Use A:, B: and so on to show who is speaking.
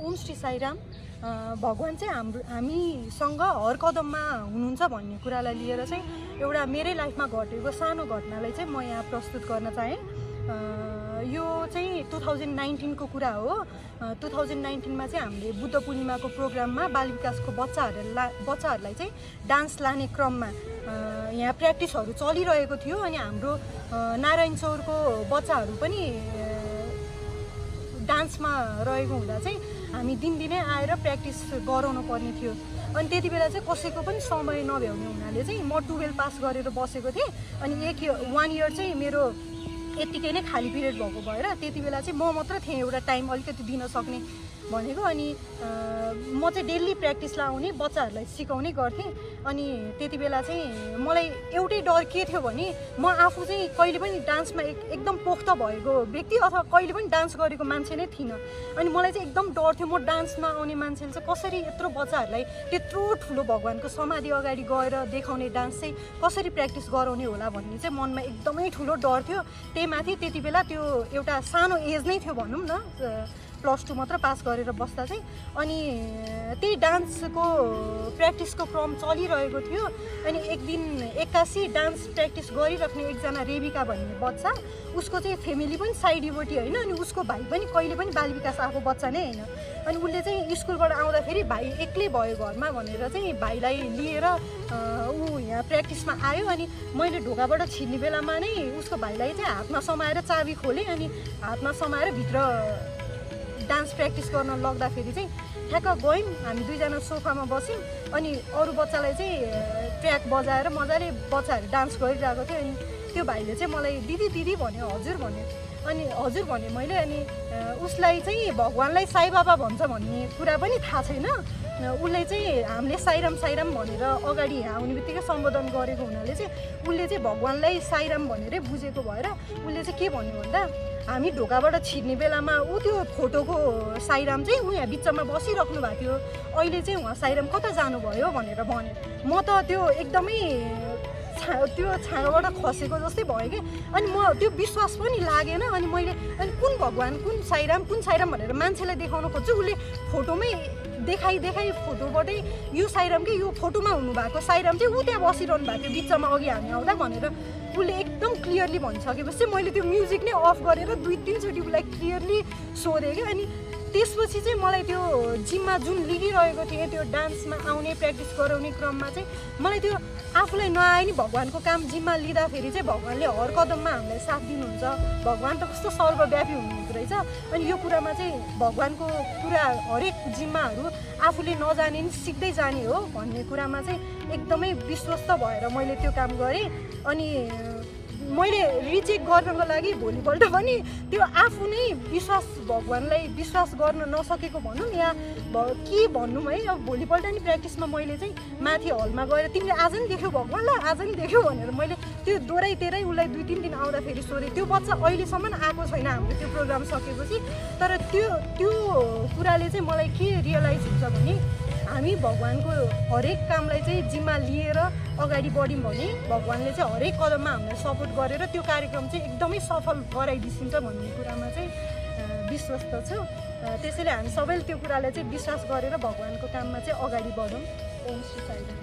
A: ओम श्री साईराम। भगवान चाहिँ हामीसँग हर कदममा हुनुहुन्छ भन्ने कुरालाई लिएर चाहिँ एउटा मेरै लाइफमा घटेको सानो घटनालाई चाहिँ म यहाँ प्रस्तुत गर्न चाहेँ। यो चाहिँ 2019 को कुरा हो। 2019 मा चाहिँ हामीले बुद्ध पूर्णिमाको प्रोग्राममा बाल विकासको बच्चाहरूलाई चाहिँ डान्स लाने क्रममा यहाँ प्र्याक्टिसहरू चलिरहेको थियो अनि हाम्रो नारायण चौरको बच्चाहरू पनि डान्समा रहेको हुँदा चाहिँ हामी दिनदिनै आएर प्र्याक्टिस गराउनु पर्ने थियो। अनि त्यति बेला चाहिँ कसैको पनि समय नभ्याउने हुनाले चाहिँ म 12 पास गरेर बसेको थिएँ। अनि 1 इयर चाहिँ मेरो यतिकै नै खाली पिरियड भएको भएर त्यति बेला चाहिँ म मात्र थिएँ एउटा टाइम अलिकति दिन सक्ने भनेको। अनि म चाहिँ डेली प्र्याक्टिसलाई आउने बच्चाहरूलाई सिकाउने गर्थेँ। अनि त्यति बेला चाहिँ मलाई एउटै डर के थियो भने म आफू चाहिँ कहिले पनि डान्समा एकदम पोख्त भएको व्यक्ति अथवा कहिले पनि डान्स गरेको मान्छे नै थिइनँ। अनि मलाई चाहिँ एकदम डर थियो म डान्समा आउने मान्छेले चाहिँ कसरी यत्रो बच्चाहरूलाई त्यत्रो ठुलो भगवानको समाधि अगाडि गएर देखाउने डान्स चाहिँ कसरी प्र्याक्टिस गराउने होला भन्ने चाहिँ मनमा एकदमै ठुलो डर थियो। त्यही माथि त्यति बेला त्यो एउटा सानो एज नै थियो भनौँ न, +2 मात्र पास गरेर बस्दा चाहिँ। अनि त्यही डान्सको प्र्याक्टिसको क्रम चलिरहेको थियो। अनि एक दिन 81 डान्स प्र्याक्टिस गरिराख्ने एकजना रेबिका भन्ने बच्चा, उसको चाहिँ फ्यामिली पनि साइडीबोटी होइन, अनि उसको भाइ पनि कहिले पनि बाल विकास आएको बच्चा नै होइन। अनि उसले चाहिँ स्कुलबाट आउँदाखेरि भाइ एक्लै भयो घरमा भनेर चाहिँ भाइलाई लिएर ऊ यहाँ प्र्याक्टिसमा आयो। अनि मैले ढोकाबाट छिर्ने बेलामा नै उसको भाइलाई चाहिँ हातमा समाएर चाबी खोलेँ। अनि हातमा समाएर भित्र डान्स प्र्याक्टिस गर्न लग्दाखेरि चाहिँ ठ्याक्क गयौँ, हामी दुईजना सोफामा बस्यौँ। अनि अरू बच्चालाई चाहिँ ट्र्याक बजाएर मजाले बच्चाहरू डान्स गरिरहेको थियो। अनि त्यो भाइले चाहिँ मलाई दिदी दिदी भन्यो, हजुर भन्यो। अनि हजुर भने मैले। अनि उसलाई चाहिँ भगवान्लाई साई बाबा भन्छ भन्ने कुरा पनि थाहा छैन। उसले चाहिँ हामीले साईराम साईराम भनेर अगाडि यहाँ आउने बित्तिकै सम्बोधन गरेको हुनाले चाहिँ उसले चाहिँ भगवान्लाई साईराम भनेरै बुझेको भएर उसले चाहिँ के भन्यो भन्दा, हामी ढोकाबाट छिर्ने बेलामा ऊ त्यो फोटोको साईराम चाहिँ ऊ यहाँ बिचमा बसिराख्नु भएको थियो, अहिले चाहिँ उहाँ साईराम कता जानुभयो भनेर भन्यो। म त त्यो एकदमै त्यो छाँगाबाट खसेको जस्तै भयो कि। अनि म त्यो विश्वास पनि लागेन। अनि मैले कुन भगवान् कुन साईराम भनेर मान्छेलाई देखाउन खोज्छु, उसले फोटोमै देखाइ फोटोबाटै यो साईराम कि यो फोटोमा हुनुभएको साईराम चाहिँ ऊ त्यहाँ बसिरहनु भएको थियो बिचमा अघि हामी आउँदा भनेर उसले एकदम क्लियरली भनिसकेपछि मैले त्यो म्युजिक नै अफ गरेर 2-3 चोटि उसलाई क्लियरली सोधेँ कि। अनि त्यसपछि चाहिँ मलाई त्यो जिममा जुन लिइरहेको थिएँ त्यो डान्समा आउने प्र्याक्टिस गराउने क्रममा चाहिँ मलाई त्यो आफूलाई नआए नि भगवानको काम जिम्मा लिँदाखेरि चाहिँ भगवानले हर कदममा हामीलाई साथ दिनुहुन्छ। भगवान त कस्तो सर्वव्यापी हुनुहुँदो रहेछ। अनि यो कुरामा चाहिँ भगवानको कुरा हरेक जिम्माहरू आफूले नजाने नि सिक्दै जाने हो भन्ने कुरामा चाहिँ एकदमै विश्वस्त भएर मैले त्यो काम गरेँ। अनि मैले रिजेक्ट गर्नको लागि भोलिपल्ट पनि त्यो आफू नै भगवानलाई विश्वास गर्न नसकेको भनौँ या के भन्नु है। अब भोलिपल्ट नि प्र्याक्टिसमा मैले चाहिँ माथि हलमा गएर तिमीले आज नि देख्यौ भगवानलाई, आज नि देख्यौ भनेर मैले त्यो दोहोऱ्याइ उसलाई 2-3 दिन आउँदाखेरि सोधेँ। त्यो बच्चा अहिलेसम्म आएको छैन हाम्रो त्यो प्रोग्राम सकेपछि। तर त्यो कुराले चाहिँ मलाई के रियलाइज हुन्छ भने हामी भगवानको हरेक कामलाई चाहिँ जिम्मा लिएर अगाडि बढ्यौँ भने भगवानले चाहिँ हरेक कदममा हामीलाई सपोर्ट गरेर त्यो कार्यक्रम चाहिँ एकदमै सफल गराइदिन्छ भन्ने कुरामा चाहिँ विश्वस्त छु। त्यसैले हामी सबैले त्यो कुरालाई चाहिँ विश्वास गरेर भगवानको काममा चाहिँ अगाडि बढौँ। ओम श्री साईराम।